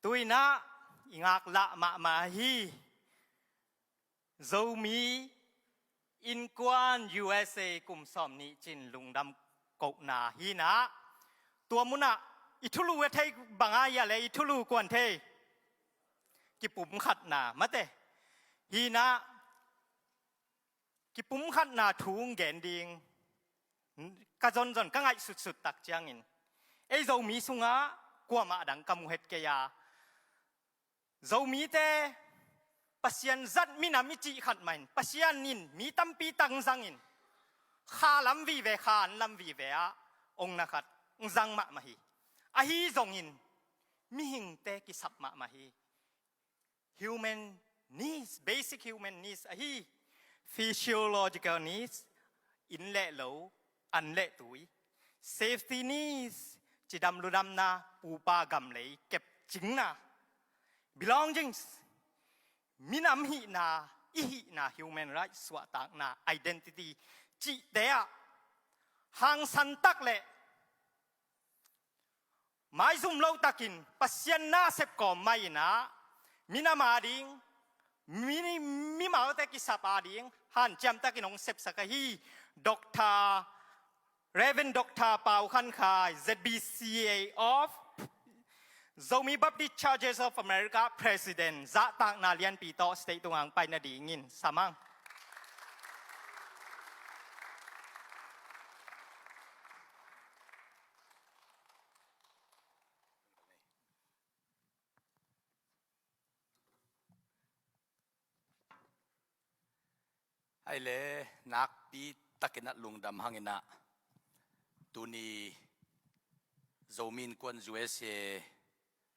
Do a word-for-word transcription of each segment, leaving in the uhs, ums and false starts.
Tu-in ah i ngaklah mahmah hi. Zomi Innkuan U S A kum sawm nih cin lungdam kohna hi-in ah, tua munah i thulu a thei bang a hia le, i thulu kuan thei? Kipumkhatna mate. Hi-in ah kipumkhatna thu hong gen ding ka zonzon ka ngaihsutsut tak ciangin, ei Zomi sungah kuamah dang ka mu het kei a, Zomite Pasian zat minam i cih khat mah in, Pasian in mi tampi tak zangin, kha lam vive, kha an lam vive ah ong na khat zang mahmah hi. Ahi zongin mihingte kisap mahmah hi. Human needs, basic human needs ahi. Physiological needs, inn le lo, an le tui. Safety needs, cidam ludamna, pupa gamlei kepcingna. Belongings, minam hihna, i hihna, human rights, suahtakna, identity cihte ah hangsan tak le maizum lo takin Pasian na sep kawm mah in ah, minam a ding, mi, mimalte kisap a ding hanciam takin hong sepsak ahi Doctor, Reverend Doctor Pau Khan Khai, Z B C A of Zomi Baptist Churches of America President, zahtakna lianpi tawh stage tungah hong pai nadingin sam ang. Hai le, nakpi takin ah lungdam hangin ah, tuni Zomi Innkuan U S A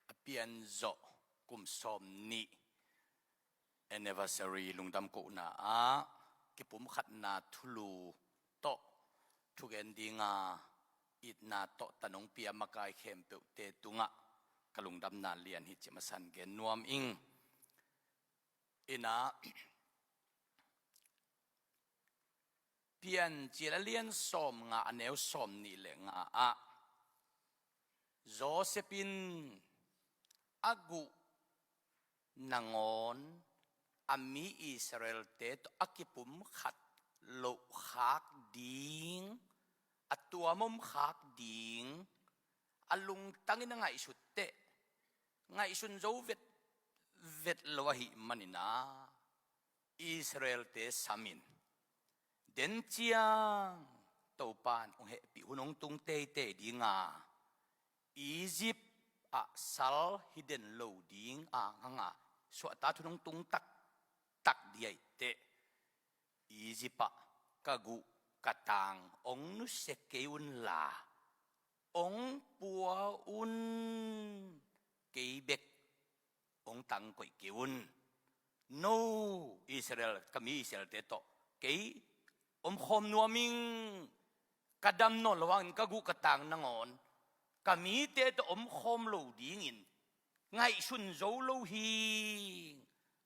a pian zawh kum sawm nih anniversary lungdam kohna ah kipumkhatna thulu tawh thugen dinga itna tawh tan hong pia makai khempeuhte tungah ka lungdamna lian hi cih masa-in gen nuam ing. In ah, Piancil a lian sawmnga, a neu sawmnih le nga ah Joseph in a guh nangawn a mi Israel-te tawh a kipumkhat loh khak ding, a tuam om khak ding a lungtangin a ngaihsut teh, ngaihsun zo vetvet lo ahih manin ah Israel-te samin, den ciang Topa in hong hehpih hun hong tung teitei ding a, Egypt ah sal hi den lo ding a hang a, suahtak hun hong tung taktak ding ahih teh, Egypt ah ka guh ka tang hong nusia kei un la, hong pua un, kei bek hong tang koih kei un. No Israel, ka mi Israel-te tawh kei omkhawm nuam ing. Ka dam nawn lo hangin ka guh ka tang nangawn ka mite tawh omkhawm lo dingin ngaihsun zo lo hi,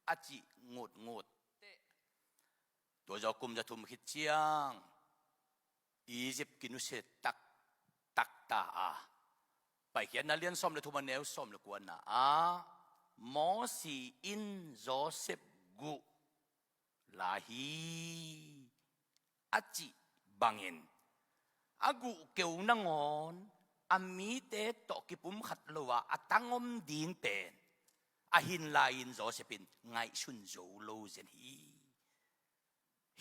a cih ngutngut teh, tua zawh kum za thum khit ciang Egypt kinusia taktak ta a, Paikhiatna lian sawm le thum, a neu sawm le kuana ah, Mosi in Joseph guh la hi, a cih bangin, a guh keu nangawn a mite tawh kipumkhat lo a, a tang om ding pen a hin lai-in Joseph in ngaihsun zo lo zen hi.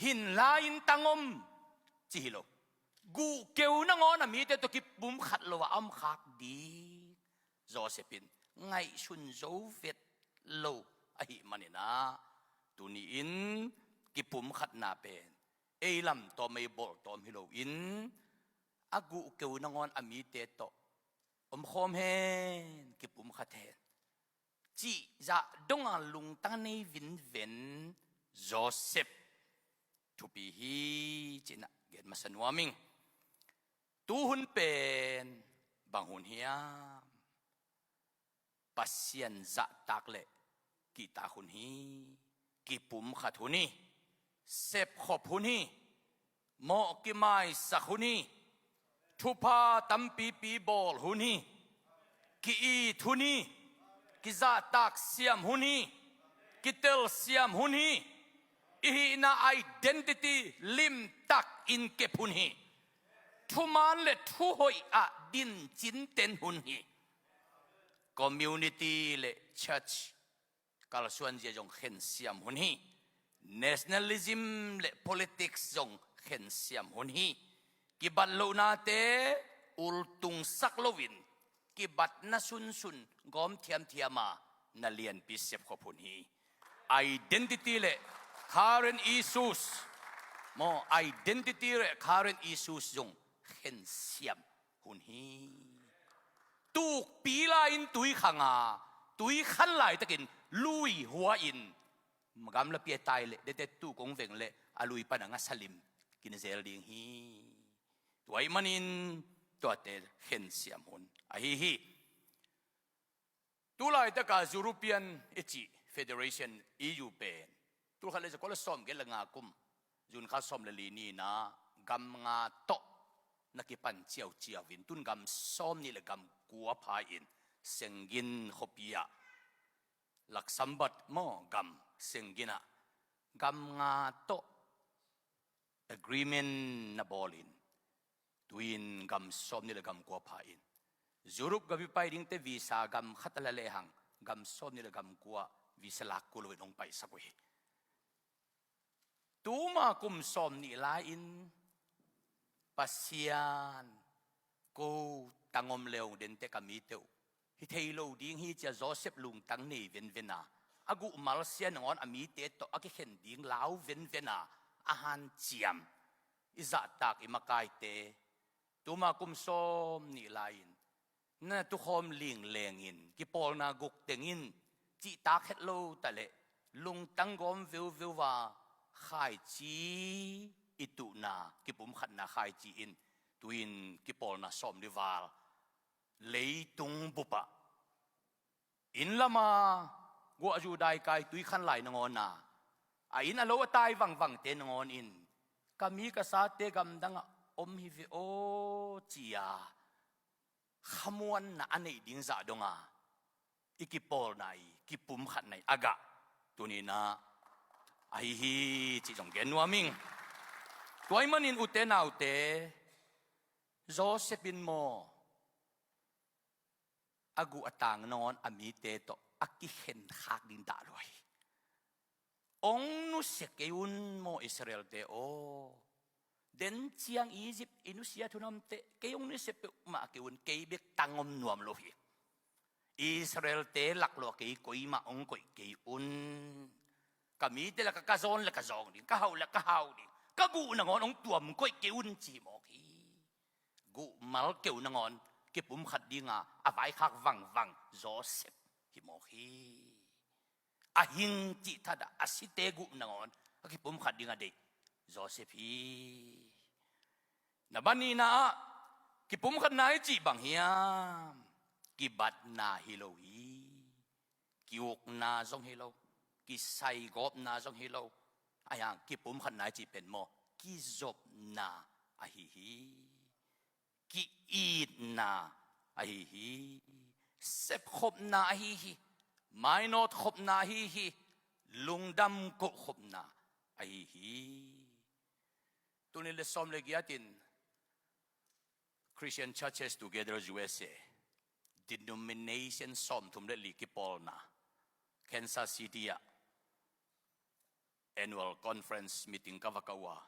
Hin lai-in tang om ci hi lo. Guh keu nangawn a mite tawh kipumkhat lo a om khak ding Joseph in ngaihsun zo vet lo ahih manin ah, tuni-in kipumkhatna pen ei lamtawm, ei bawltawm hi loin, a guh keu nangawn a mite tawh omkhawm hen, kipumkhat hen cih zah donga lungtang nei vinven Joseph thupi hi, ci-in ah gen masa nuam ing. Tu hun pen bang hun hiam? Pasian zahtak le kihtak hun hi. Kipumkhat hun hi. Sepkhop hun hi. Mawh kimaisak hun hi. Thupha tampipi bawl hun hi. Ki-it hun hi. Kizahtak siam hun hi. Kitel siam hun hi. I hihna identity limtak in kep hun hi. Thuman le thuhoih ah dincinten hun hi. Community le church kalsuanzia zong khensiam hun hi. Nationalism le politics zong khensiam hun hi. Kibat lohnate ultungsak loin kibatna sunsun gawm thiamthiam a na lianpi sepkhop hun hi. Identity le current issues, maw, identity le current issues zong khensiam hun hi. Tukpi lai-in tui khang a, tui khan laitakin lui hua in gamlapi a tai leh dete tuk hong veng leh a lui pan a ngasa lim kina zel ding hi. Tua ahih manin tuate khensiam hun ahi hi. Tu laitaka European i cih federation, E U pen, tulkhat le zakua le sawmgiat le nga kum, June kha sawm le li ni-in ah gam nga tawh na kipan ciauciau in, tun gam sawmnih le gam kua pha-in Schengen khuapi ah, Luxembourg maw, gam Schengen ah gam nga tawh agreement na bawlin, tu-in gam sawmnih le gam kua pha-in, Europe gam i pai dingte visa gam khat a la lehang gam sawmnih le gam kua visa lak kul loin hong paisak uh hi. Tuma kum sawmnih lai-in Pasian, ko tangom leu dente ka mite uh hi thei lo ding hi ci-a Joseph lungtang nei venven a, a guhmal sia nangawn a mite tawh a kikhen ding lau venven a, a hanciam i zahtak i makaite, tuma kum sawmnih lai-in na tukhawm linglengin, kipawlna guk tengin, cihtak het lo ta leh lungtang gawm veuveu a, khaici i tuhna, kipumkhatna khaici in tu-in kipawlna sawmli val leitung bup ah, inn lam a guahzu daikai tui khan lai nangawn a, a inn a lo a tai vangvangte nangawn in, ka mi ka sate gamdang ah om hi ve aw ci-a khamuanna a neih ding zah dong a, i kipawlna i, kipumkhatna i a gah tuni-in ah ahi hi cih zong gen nuam ing. Tua ahih manin ute naute, Joseph in maw, a guh a tang nangawn a mite tawh a kikhenkhak ding dah lua hi. Hong nusia kei un maw Israelte aw. Den ciang Egypt i nusia thunamteh kei hong nusia peuhmah kei un, kei bek tangom nuam lo hi. Israelte laklawh kei, koimah hong koih kei un. Ka mite lakah ka zawn le ka zawng ding, ka hauh le ka hau ding, ka guh nangawn hong tuam koih kei un ci hi mawk hi. Guhmal keu nangawn kipumkhat dinga a vaikhak vangvang Joseph hi mawk hi. A hing cih thadah a site guh nangawn a kipumkhat dinga deih Joseph hi. Na banina ah kipumkhatna i cih bang hiam? Kibatna hi lo hi. Ki-ukna zong hi lo, kisaigawpna zong hi lo. Ahi hang kipumkhatna i cih pen maw, kizopna ahi hi. Ki-itna ahi hi. Sepkhopna ahi hi. Mainawt khopna ahi hi. Lungdam koh khopna ahi hi. Tuni le sawm le giatin Christian Churches Together U S A, denomination sawmthum le li kipawlna Kansas City ah annual conference meeting ka va kah uh a,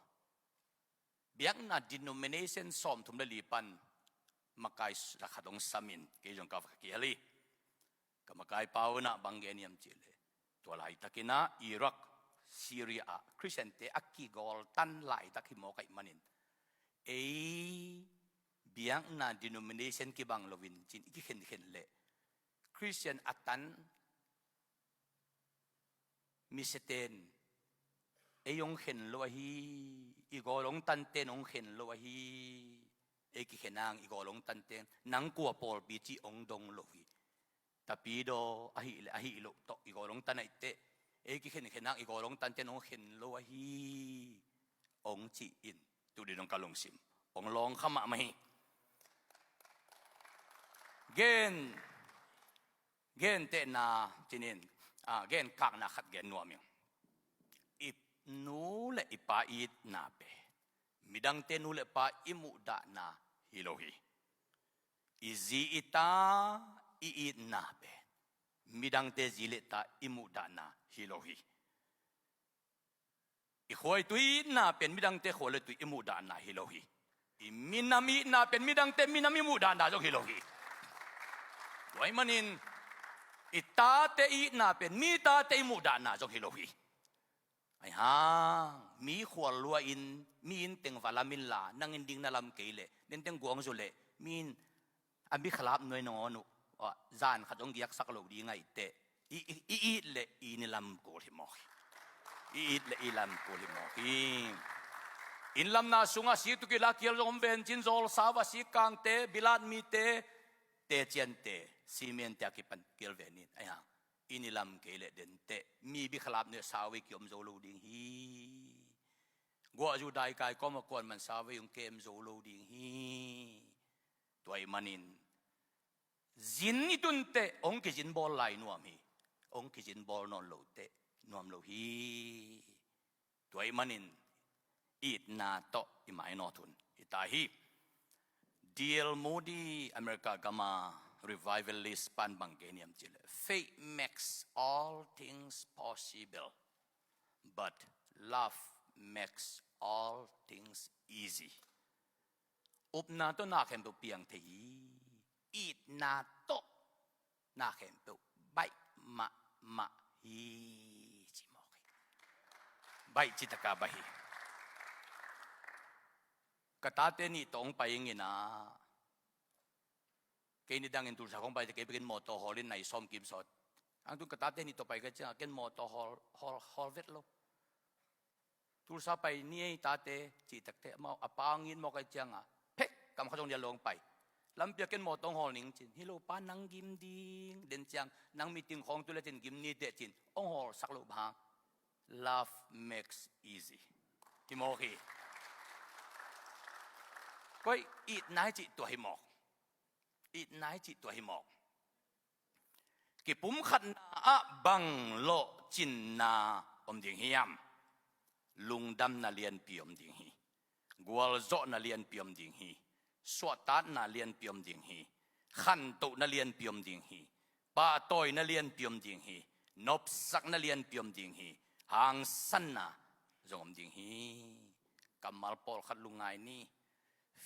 biakna denomination sawmthum le li pan makai lakhat hong samin kei zong ka va kah kihel hi. Ka makaipa un ah bang gen hiam cih leh, tua laitakin ah Iraq, Syria ah Christian-te a kigawltan laitak hi mawk ahih manin, ei biakna denomination kibang loin cin i kikhenkhen leh Christian a tan misiaten ei hong khen lo ahi, i gawl hong tanten hong khen lo ahi, ei kikhen hang i gawl hong tanten nang kua pawlpi cih hong dong lo hi. Tapidaw ahih leh ahih loh tawh i gawl hong tan ahihteh, ei kikhenkhen hang i gawl hong tanten hong khen lo ahi, hong cih in tu ding dong ka lungsim hong lawng kha mahmah hi. Gen Gentehna cinin, a, genkakna khat gen nuam ing. I nu le i pa i itna pen midangte nu le pa i muhdahna hi lo hi. I zi i ta i itna pen midangte zi le ta i muhdahna hi lo hi. I khua i tui i itna pen midangte khua le tui i muhdahna hi lo hi. I minam i itna pen midangte minam i muhdahna zong hi lo hi. Tua ahih manin i tate i itna pen mi tate i muhdahna zong hi lo hi. Ahi hang mi khual lua in mi inn teng va lam inla nang inn ding na lam kei leh nenteng guangzu leh mi in a mi khalap nuai nangawn uh, zan khat zong giaksak lo ding ahih teh i, i, i it le i inn i lam kul hi mawk hi. I it le i lam kul hi mawk hi. Inn lamna sungah sik tu kila kial zong om ven cin zawl sau a sik kangte bilat mite teciante simente a kipan kial ven in ahi hang inn i lam kei le den teh mi bikhalap nuai sau i kiom zo lo ding hi. Guahzu daikai kawm a kuan man sau i hong kem zo lo ding hi. Tua ahih manin zin i tun teh hong kizin bawl lai nuam hi. Hong kizin bawl nawn lo teh nuam lo hi. Tua ahih manin itna tawh i mainawt hun hi ta hi. D L Moody America gama revivalist pan bang gen hiam cih leh, "Faith makes all things possible, but love makes all things easy." Upna tawh na khempeuh piang thei hi. Itna tawh na khempeuh baih mahmah hi. Ci mawk hi. Baih citaka baih hi. Ka tate nih tawh hong pai ing in ah, kei nidangin Tulsa kong pai teh kei bekin mawtaw hawl in nai sawm kim sawt. Ang tun ka tate nih tawh pai ka ciangah ken mawtaw hawl, hawl, hawl vet lo. Tulsa pai ni ei tate cih takteh amau a pa ngin mawk ai ciangah phek kam khat zong dia lawng pai. Lampi ah ken mawtaw hong hawl ning cin, "Hi lo pa, nang gim ding den ciang nang meeting khawng tu le cin gim ni teh," cin hong hawlsak loh bang hang. Love makes easy. Hi mawk hi. Koi itna hi cih tua hi mawk. Itna hi cih tua hi mawk. Kipumkhatna ah bang lawhcinna om ding hiam? Lungdamna lianpi om ding hi. Gualzawhna lianpi om ding hi. Suahtakna lianpi om ding hi. Khantohna lianpi om ding hi. Pahtawina lianpi om ding hi. Nopsakna lianpi om ding hi. Hangsanna zong om ding hi. Kammal pawlkhat lungngai ni.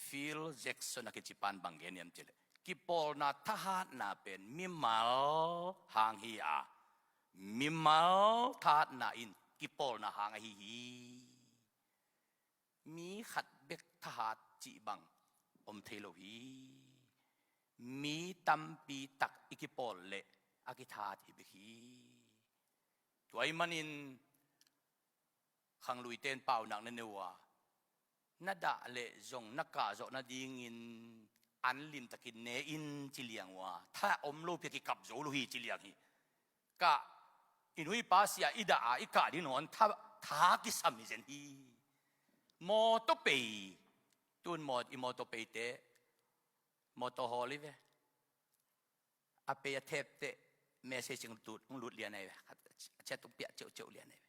Phil Jackson a kici pan bang gen hiam cih leh, kipawlna thahatna pen mimal hang hi a, mimal thahatna in kipawlna hang ahi hi. Mi khat bek thahat cih bang om thei lo hi. Mi tampi tak i kipawl leh a kithahat hi bek hi. Tua ahih manin khangluite in paunak na nei uh a, na dah leh zong na kahzawh nadingin an limtakin ne in ci liang uh a, tha om lopi a kikap zo lo hi ci liang hi. Kah i nu i pa si a i dah a i kah ding nangawn tha, tha kisam hi zen hi. Mawtaw pei, tun maw, i mawtaw pei teh mawtaw hawl hi ve. A pei a thep teh message hong lut, hong lut lian ahi ve. A chat hong piah ceuhceuh lian ahi ve.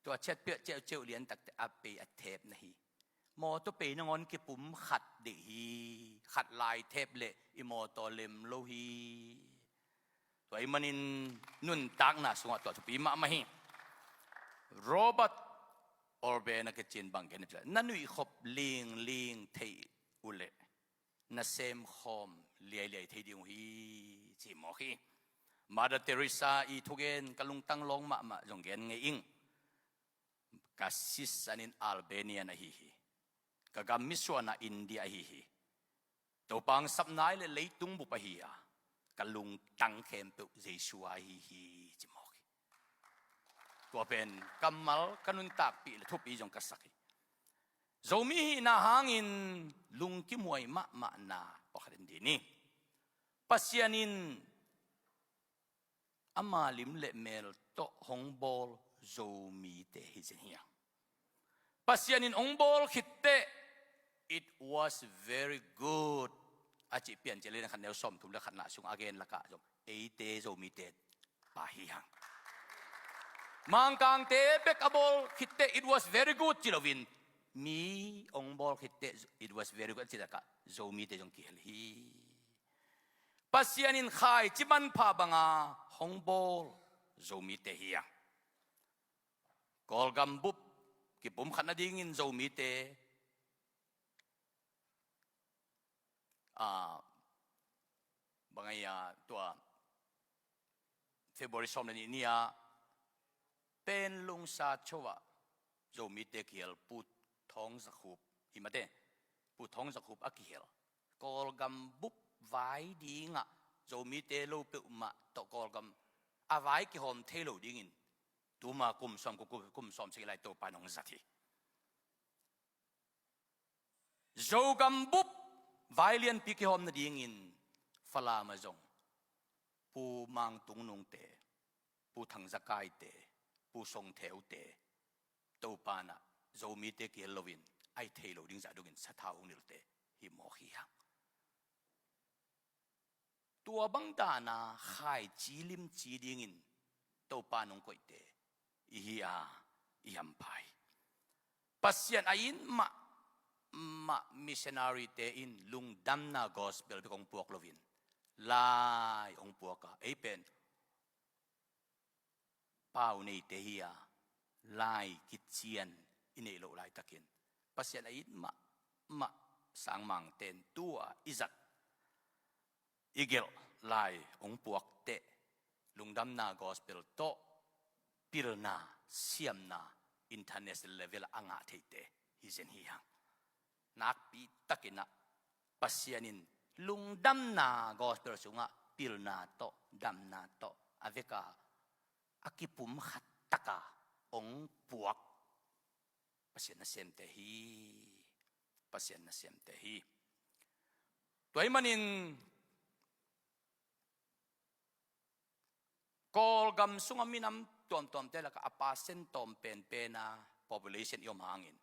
Tua chat piah ceuhceuh lian tak teh a pei a thep na hi. Mawtaw pei nangawn kipumkhat deih hi. Khat lai thep leh i mawtaw lem lo hi. Tua ahih manin nuntakna sungah tua thupi mahmah hi. Robert Orben a kici in bang gen hiam cih leh, na nuihkhop lingling thei uh leh na semkhawm liailiai thei ding uh hi, ci mawk hi. Mother Teresa i thugen ka lungtang lawng mahmah zong gen ngei ing. Ka sisan in Albanian ahi hi. Ka gam misuanna India ahi hi. Topa hong sapna leh leitung bup ahi a, ka lungtang khempeuh Jesu ahi hi, ci mawk hi. Tua pen kammal ka nuntakpih leh thupi zong ka sak hi. Zomi hihna hangin lungkimuai mahmahna pawlkhat en dih ni. Pasian in ama lim leh mel tawh hong bawl Zomite hi zen hi a. Pasian in hong bawl khit teh, "It was very good," a cih Piancil lian khat neu sawmthum leh khatna sung a gen lakah zong eite Zomite pa hi hang. Mangkangte bek a bawl khitteh it was very good ci loin, mi hong bawl khitteh it was very good a cih takah Zomite zong kihel hi. Pasian in khaici manpha banga hong bawl Zomite hi hang. Kawlgam bup kipumkhat nadingin Zomite, a, bang a hia, tua February sawm le nih ni-a Panglong Sacho ah Zomite kihel Pu Thawng Za Khup, hi mate, Pu Thawng Za Khup a kihel. Kawlgam bup vai dingah Zomite lo peuhmah tawh Kawlgam a vai kihawm thei lo dingin tuma kum sawm, kum, kum sawm sagih lai Topa in hong zat hi. Zogam bup vai lianpi kihawm nadingin Falam ah zong Pu Mang Tung Nungte, Pu Thang Za Kaite, Pu Song Theute, Topa in ah Zomite kihel loin a hi thei lo ding zah dongin sathau hong nilhte hi mawk hi hang. Tua bang dana khaici limci dingin Topa in hong koihte i hi a, i hampha hi. Pasian a it mahmah missionary-te in lungdamna gospel bek hong puak loin lai hong puak a, ei pen pau neite hi a, lai kician i neih loh laitakin Pasian a it mahmah sangmangte in tua i zat, i gelh lai hong puak teh lungdamna gospel tawh pilna, siamna international level ah a ngah theite hi zen hi hang. Nakpi takin ah Pasian in lungdamna gospel sungah pilna tawh, damna tawh a veka a kipumkhat taka hong puak Pasian nasemte hi. Pasian nasemte hi. Tua ahih manin Kawlgam sungah minam tuamtuamte lakah a percent tawm penpen a population i om hangin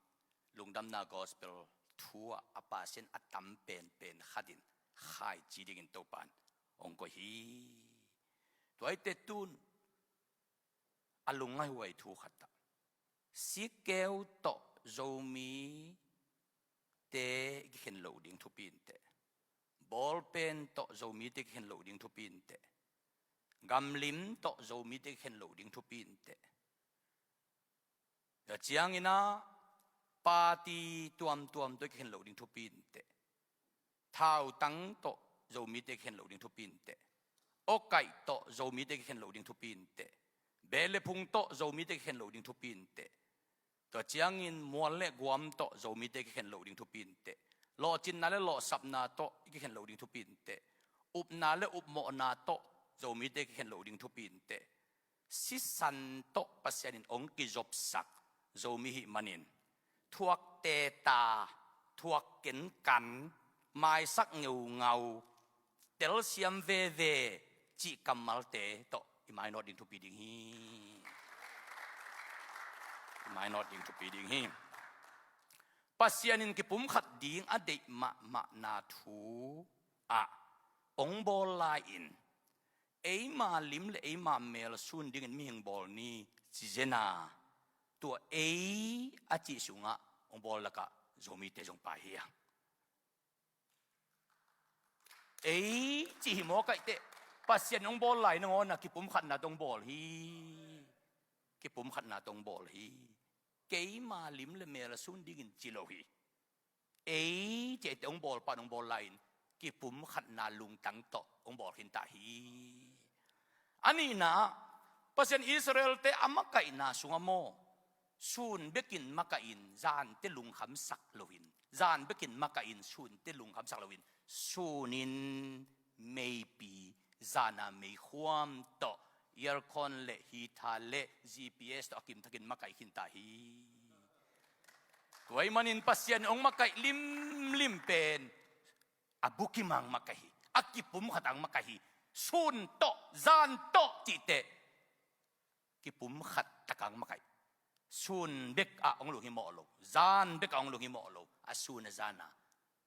lungdamna gospel thu ah a percent a tam penpen khatin khaici dingin Topa in hong koih hi. Tua ahih teh tun a lungngaihhuai thu khat ah, sikkeu tawh Zomite i kikhen loh ding thupi inteh. Bawlpen tawh Zomite i kikhen loh ding thupi inteh. Gamlim tawh Zomite i kikhen loh ding thupi inteh. Tua ciangin ah party tuamtuam tawh i kikhen loh ding thupi inteh. Thautang tawh Zomite i kikhen loh ding thupi inteh. Awkaih tawh Zomite i kikhen loh ding thupi inteh. Beh le phung tawh Zomite i kikhen loh ding thupi inteh. Tua ciangin mual le guam tawh Zomite i kikhen loh ding thupi inteh. Lawhcinna le lawhsapna tawh i kikhen loh ding thupi inteh. Upna le upmawhna tawh Zomite i kikhen loh ding thupi inteh. Sisan tawh Pasian in hong kizopsak Zomi ahih manin, thuak teta, thuak kenkan, maisak ngeungau, telsiam veve cih kammalte tawh i mainawt ding thupi ding hi. I mainawt ding thupi ding hi. Pasian in kipumkhat ding a deih mahmahna thu ah hong bawl lai-in, eima lim le eima mel sun dingin mihing bawl ni ci zen a, tua ei a cih sungah hong bawl lakah Zomite zong pai hi hang. Ei cih hi mawk ahih teh Pasian hong bawl lai nangawn a kipumkhatna tawh hong bawl hi. Kipumkhatna tawh hong bawl hi. Keima lim le mel a sun dingin ci lo hi. Ei cih teh hong bawl pan hong bawl lai-in kipumkhatna lungtang tawh hong bawl khinta hi. A nihna ah Pasian Israel-te a makaihna sungah maw, sun bekin makaih in zante lungkhamsak loin, zan bekin makaih in sunte lungkhamsak loin, sun in meipi, zana meikhuam tawh, aircon le heater le G P S tawh a kimthakin makaih khinta hi. Tua ahih manin Pasian hong makaih limlim pen a bukimang makaih hi. A kipumkhatang makaih hi. Sun tawh, zan tawh cih teh kipumkhat takang makaih. Sun bek ah hong lunghimawh lo, zan bek ah hong lunghimawh lo, a sun a zan ah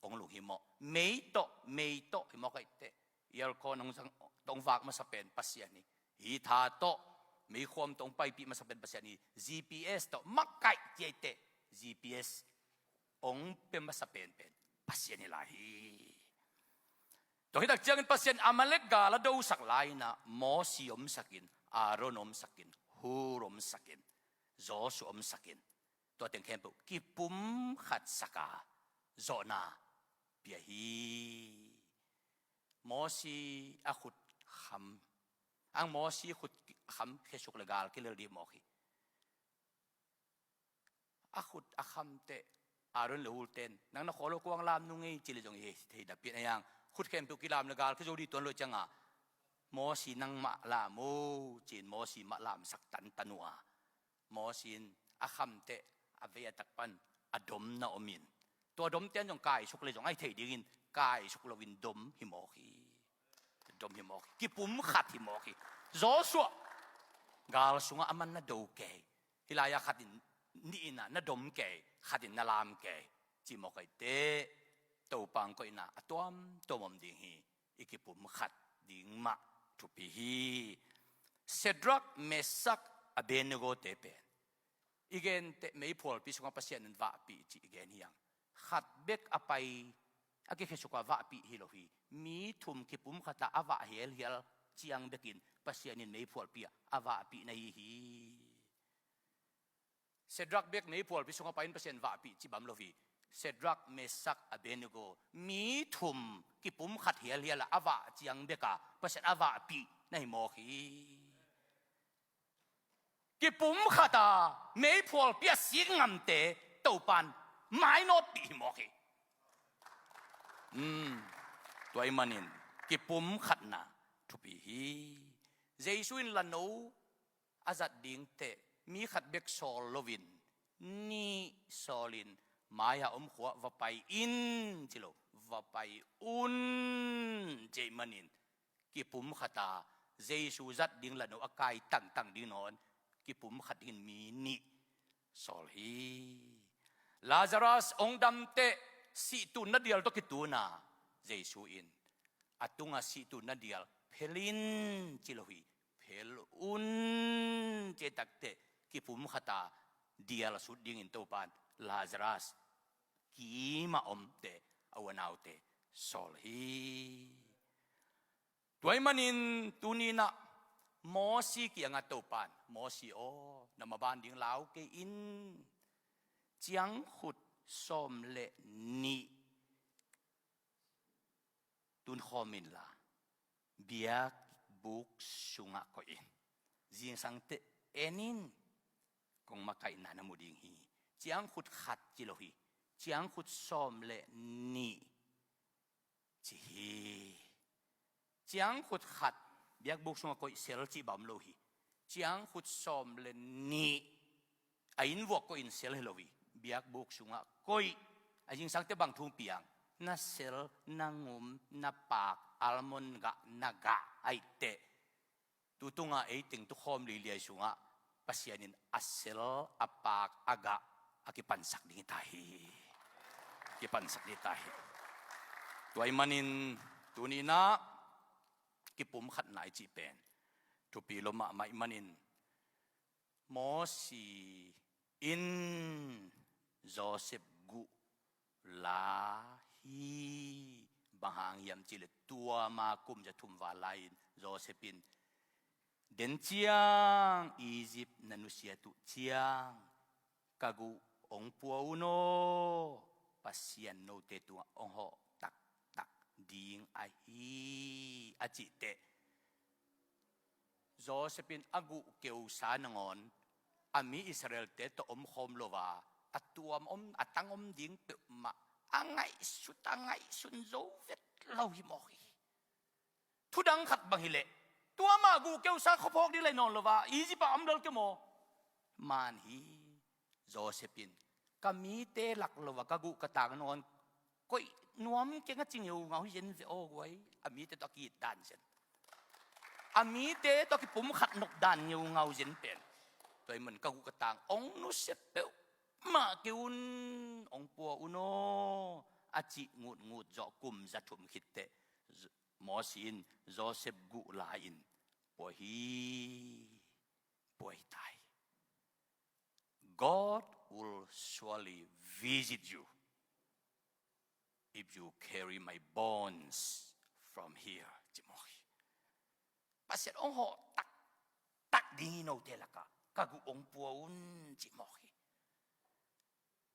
hong lunghimawh. Mei tawh, mei tawh hi mawk ahih teh Aircon hong sang, tawh hong vak masa pen Pasian hi. Heater tawh meikhuam tawh hong paipih masa pen Pasian hi. G P S tawh makaih ciaiteh G P S hong pia masa penpen Pasian hi lai hi. Tua hi tak ciangin Pasian Amalek gal a dosak lai-in ah Mosi omsakin, Aaron omsakin, Hur omsakin, Joshua omsakin, tua teng khempeuh kipumkhat saka zawhna pia hi. Mosi a khut kham, ang Mosi khut kham khesuk le gal kilel dih mawk hi. A khut a khamteh Aaron le Hur ten, nang na khawl lo kuang lam nung ei ci le zong i hei thei napi-in a yang, khut khempeuh kilam le gal kizo dih tuan lo cianga, Mosi nangmah lam o, ci-in Mosi mah lamsak tantan uh a, Mosi in a khamteh a vei a tak pan a domna om in, tua domte an zong kaisuk le zong a hi thei dingin kaisuk loin dom hi mawk hi. Dom hi mawk hi. Kipumkhat hi mawk hi. Joshua, gal sungah a man na do kei. Hih lai-ah khat in nih in ah na dom kei, khat in na lam kei, ci mawk aiteh Topa hong koihna a tuamtuam om ding hi. I kipumkhat ding mah thupi hi. Shadrach, Meshach, Abednego te pen i genteh meiphualpi sungah Pasian in vahpih cih i gen hi hang. Khat bek a pai a kikhesuk a vahpih hi lo hi. Mi thum kipumkhat a a vah hialhial ciang bekin Pasian in meiphualpi ah a vahpih na hi hi. Shadrach bek meiphualpi sungah pai-in Pasian vahpih ci bang lo hi. Shadrach, Meshach, Abednego, mi thum kipumkhat hialhial a a vah ciang beka Pasian a vahpih na hi mawk hi. Kipumkhat a meiphualpi a sik ngamte Topan mainawtpih hi mawk hi. Hmm. Tua ahih manin kipumkhatna thupi hi. Jesu in lano a zat dingteh mi khat bek sawl loin, nih sawlin, mai-ah om khua va pai in ci lo, va pai un, ci ahih manin kipumkhat a Jesu zat ding lano a kai tangtang ding nawn kipumkhat dingin mi nih sawl hi. Lazarus hong damteh, sih tunna dial tawh kitun a, Jesu in a tunga sih tunna dial phel in ci lo hi. Phel un, ci takteh kipumkhat a dial a sut dingin Topan Lazarus kimah omte, a u a naute sawl hi. Tua ahih manin tuni-in ah Mosi kiangah Topan, Mosi aw, na maban ding lau kei in, ciangkhut sawm le nih tunkhawm inla biakbuk sungah koih in. Zingsangteh en in, kong makaihna na mu ding hi. Ciangkhut khat ci lo hi. Ciangkhut sawm le nih ci hi. Ciangkhut khat biakbuk sungah koih sel cih bang om lo hi. Ciangkhut sawm le nih a innvuak koih in sel hi lo hi. Biakbuk sungah koih. A zingsangte bang thu hong piang? Na sel, na ngum, na paak, almond gah, na gah aiteh tu tunga ei teng tukhawm liliai sungah Pasian in a sel, a paak, a gah a kipansak ding hi ta hi. Kipansak ding hi ta hi. Tua ahih manin tuni-in ah kipumkhatna i cih pen thupi lua mahmah ahih manin Mosi in Joseph guh la hi. Bang hang hiam cihleh tua ma kum za thum val lai-in Joseph in, den ciang Egypt na nusiat uh ciang ka guh hong pua un aw, Pasian note tungah hong hawh taktak ding ahi, a cihteh Joseph in a guh keusa nangawn a mi Israel-te tawh omkhawm lo a, a tuam om, a tang om ding peuhmah a ngaihsut, a ngaihsun zo vet lo hi mawk hi. Thudang khat bang hileh, tua mah guh keusa khuaphawk ding lai nawn lo a, Egypt ah om lel kei maw? Man hi. Joseph in, ka mite lak lo a ka guh ka tang nangawn koih nuam keng a ci ngeungau hi zen ve aw guai. A mite tawh a ki-it dan zen, a mite tawh a kipumkhat nop dan ngeungau zen pen. Tua ahih manin ka guh ka tang hong nusia peuhmah kei un, hong pua un aw, a cih ngutngut zawh kum za thum khitteh Moses in Joseph guh la-in pua hi, pua hi ta hi. God will surely visit you if you carry my bones from here, ci mawk hi. Pasian hong hawh taktak ding hi, note lakah ka guh hong pua un, ci mawk hi.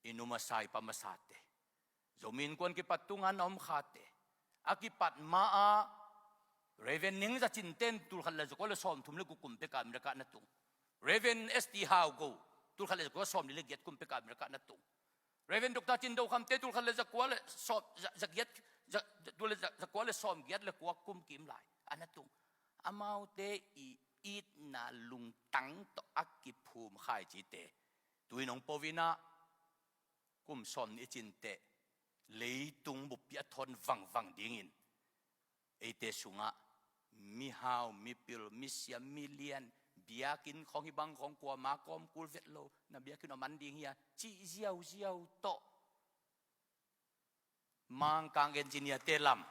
I nu masa, i pa masate, Zomi Innkuan kipat tunga na om khate, a kipat ma-ah Reverend Neng Za Cin ten tulkhat le zakua le sawmthum le guk kum peka America na tung. Reverend S T Hau Go tulkhat le zakua sawmli le giat kum peka America na tung. Reverend Doctor Cin Do Kham te tulkhat le zakua le sawm, za, za giat, za, za, tul le za, zakua le sawmgiat le kua kum kim lai a na tung. Amaute i itna lungtang tawh a kiphum khaici te tu-in hong po-in ah, kum sawmnih cin teh leitung buppi a thawn vangvang dingin eite sungah mihau, mipil, misiam, milian, biakinn khawng, hih bang khawng kuama kawm kul vet lo, na biakinn a man ding hi a, cih ziauziau tawh Mangkang engineer te lam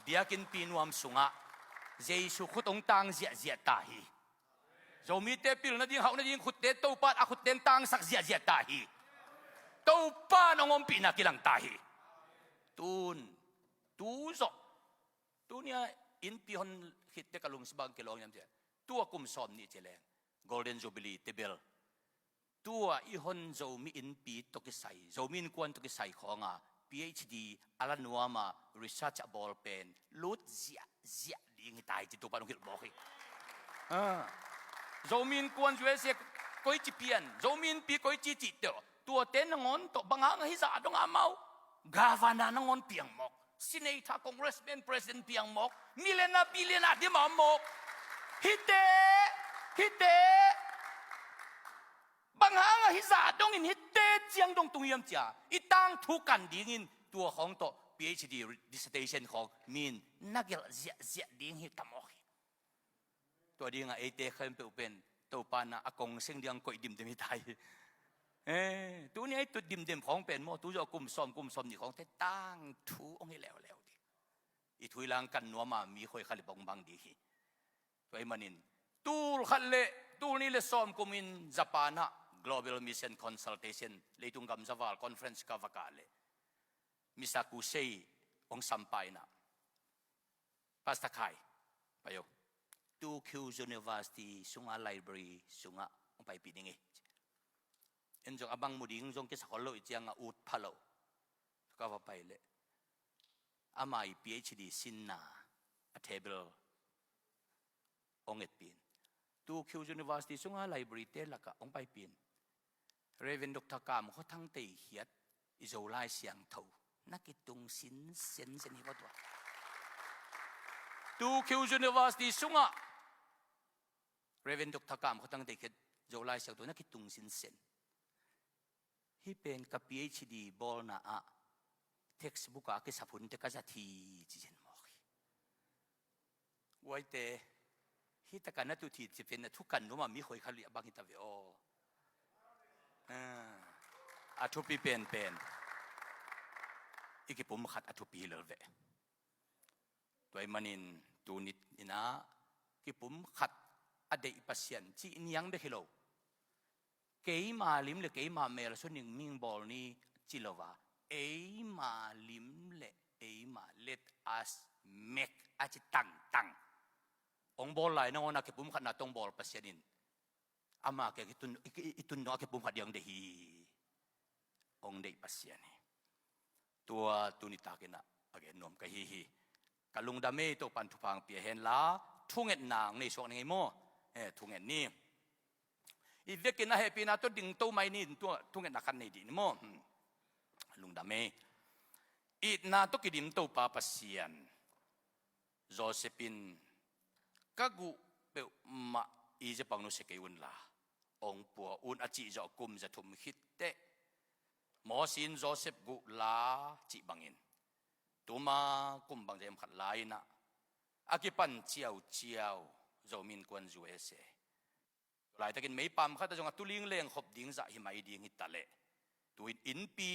biakinnpi nuam sungah Jesu khut hong tang ziahziah ta hi. Zomite pil nading, hauh nading khutte Topa in a khutten tangsak ziahziah ta hi. Topa in hong ompihna kilang ta hi. Tun, tu zawh, tunia innpi hon khitte ka lungsim bang kilawng hiam cih leh, tua kum sawmnih ci leng Golden Jubilee te bel tua i hon Zomi innpi tawh kisai, Zomi Innkuan tawh kisai khawnga PhD a la nuama research a bawl pen lut ziahziah ding hi ta hi, ci Topa in hong hilh mawk hi. Ah. Zomi Innkuan USA koici pian, Zomi Innpi koici cih teh, tuate nangawn tawh bang hang a hih zah dong a amau governor nangawn piang mawk, senator, congressman, president piang mawk, millionaire, billionaire ding mah om mawk. Hihte, hihte bang hang a hih zah dongin hihte ciang dong tung hiam cia i tangthu kan dingin tua khawng tawh PhD dissertation khawng min na gelh ziahziah ding hi ta mawk hi. Tua dingah eite khempeuh pen Topa in a kong seng ding a koih dimdem hi ta hi. Eh, tuni a i tut dimdem khawng pen maw, tu zawh kum sawm, kum sawmnih khawngte tangthu hong hi leuleu ding. I thu i langkan nuama mi khoi khat le bang bang ding hi. Tua ahih manin tulkhat le tulnih le sawm kumin Japan ah Global Mission Consultation, leitung gamzaval conference ka va kah leh Mister Kusei hong sampa in ah, Pastor Khai, pai o, Tokyo University sunga library sungah hong paipih ning ei. En zong a bang mu ding zong kisa khol lo, i ciangah ut pha lo. Ka va pai leh ama i PhD sinna a table hong etpih in, Tokyo University sunga library te lakah hong paipih in, Reverend Doctor Kam Khua Thang Teikhiat i Zolai Siangtho na kitung sinsen sen hi maw tua. Tokyo University sungah Reverend Doctor Kam Khua Thang Teikhiat Zolai Siangtho na kitung sinsen. Hih pen ka PhD bawlna ah textbook ah a kisap hunte ka zat hi, ci zen mawk hi. Uaite, hih takah na tut hi ci pen a thukan nuam a mi khoi khat leh a bang hi ta ve aw. Ah, a thupi penpen i kipumkhat a thupi hi lel ve. Tua ahih manin tuni in ah kipumkhat a deih Pasian cih niang bek hi lo. Keima lim le keima mel sung ning ming bawl ni ci lo a, eima lim le eima, let us make a ci tangtang hong bawl lai nangawn a kipumkhatna tawh hong bawl Pasian in ama kiang i tun, i, i, i tun dong a kipumkhat ding hong deih hi. Hong deih Pasian hi. Tua tuni takin ah a gen nuam ka hi hi. Ka lungdam ei, Topa'n thupha hong pia hen la, thungetna hong nei suak ning ei maw. Eh, thunget ni. I vekin a hehpihna tawh dingto mai ni, tua thungetna khat nei dih ni maw. Hmm. Lungdam ei. Itna tawh kidim Topa Pasian, Joseph in ka guh peuhmah Egypt ah nusia kei un la, hong pua un a cih zawh kum za thum khit teh, Moses in Joseph guh la cih bangin, tuma kum bang zem khat lai-in ah a kipan ciauciau Zomi Innkuan USA. Laitakin meipam khat ah zong a tuling lengkhop ding zah hi mai ding hi ta leh, tu-in innpi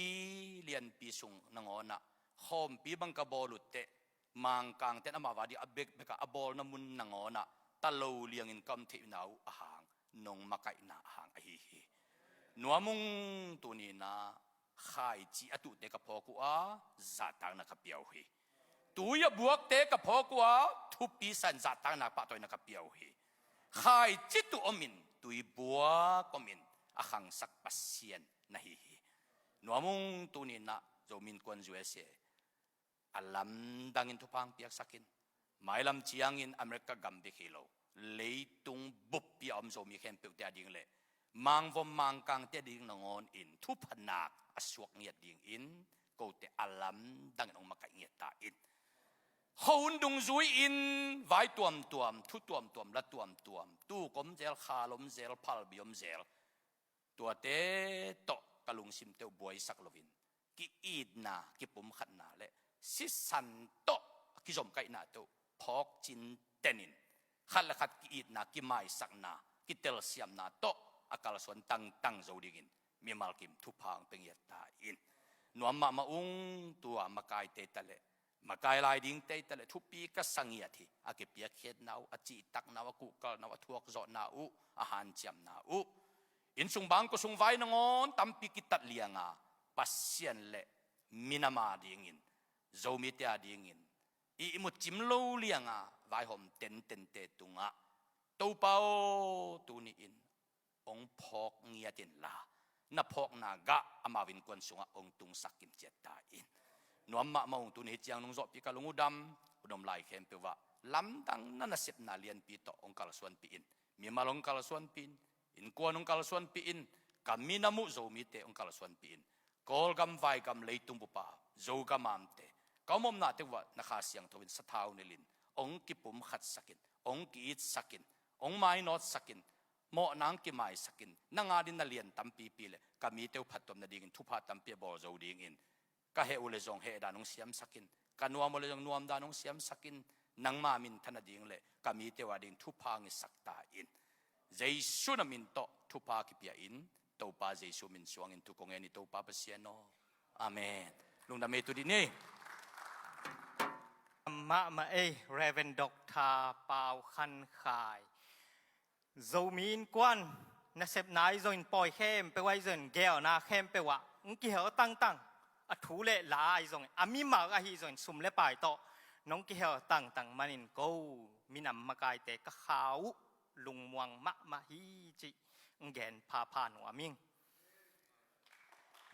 lianpi sung nangawn ah khawmpi bang ka bawl uh teh, Mangkangte in amau a ding a bekbek a a bawlna mun nangawn ah ta lo liangin ka om theihna uh a hang, nong makaihna a hang ahi hi. Nuam ung, tuni-in ah khaici a tuhte ka phawk uh a, zahtakna ka pia uh hi. Tui a buakte ka phawk uh a, thupi sa-in zahtakna pahtawina ka pia uh hi. Khaici tuh omin, tui buak omin, a khangsak Pasian na hi hi. Nuam ung, tuni-in ah Zomi Innkuan U S A a lamdangin thupha hong piaksak in. Mailam ciangin America gam bek hi lo, leitung buppi a om Zomi khempeuhte a ding le Mangvom Mangkangte a ding nangawn in thupha nak a suak ngiat dingin kote a lamdangin hong makaih ngiat ta in. Khuahun dungzui-in vai tuamtuam, thu tuamtuam, la tuamtuam, tuk om zel, khal om zel, phalbi om zel, tuate tawh ka lungsimte uh buaisak loin, ki-itna, kipumkhatna le sisan tawh kizomkaihnate uh phawk cintenin, khat le khat ki-itna, kimaisakna, kitelsiamna tawh a kalsuan tangtang zo dingin mimal kim thupha hong pia ngiat ta in. Nuam mahmah ung, tua makaite ta le makai lai dingte ta le thupi ka sa ngiat hi. A kipiakkhiatna uh, a cihtakna uh, a kuhkalna uh, a thuakzawhna uh, a hanciamna uh. Inn sung bang, khuasung vai nangawn tampi kitat lianga Pasian le minam a dingin, Zomite a dingin, i ihmut cim lo lianga vaihawm tentente tungah, Topa aw, tuni-in hong phawk ngiat inla, na phawkna gah amau innkuan sungah hong tungsak kimciat ta in. Nuam mahmah ung, tuni hih ciang nong zawhpih ka lung uh dam, hun om lai khempeuh ah lamdang na nasepna lianpi tawh hong kalsuanpih in. Mimal hong kalsuanpih in, innkuan hong kalsuanpih in, ka minam uh Zomite hong kalsuanpih in. Kawlgam, vaigam, leitung bup a Zogam a omte, ka omomnate uh ah na Kha Siangtho in sathau nilhin hong kipumkhatsak in, hong ki-itsak in, hong mainawtsak in, mawhna hong kimaisak in, nang a dingin na lian tampipi le ka mite uh phattuam nadingin thupha tampi a bawl zo dingin, ka heh uh le zong heh dan hong siamsak in, ka nuam uh le zong nuam dan hong siamsak in, nangma minthan nading le ka mite uh a dingin thupha hong ngetsak ta in. Jesu na min tawh thupha kipia in, Topa Jesu min suangin thu kong ngen hi, Topa Pasian aw. Amen. Lungdam ei, tu dih ni. Mahmah ei, Reverend Doctor Pau Khan Khai. Zomi Innkuan nasepna ahi zongin, pawi khempeuh ahi zongin, geelna khempeuh ah hong kihel tangtang, a thu le la ahi zongin, a mimal ahi zongin, sum le pai tawh nong kihel tangtang manin ko minam makaite ka kha uh lungmuang mahmah hi cih hong gen phapha nuam ing.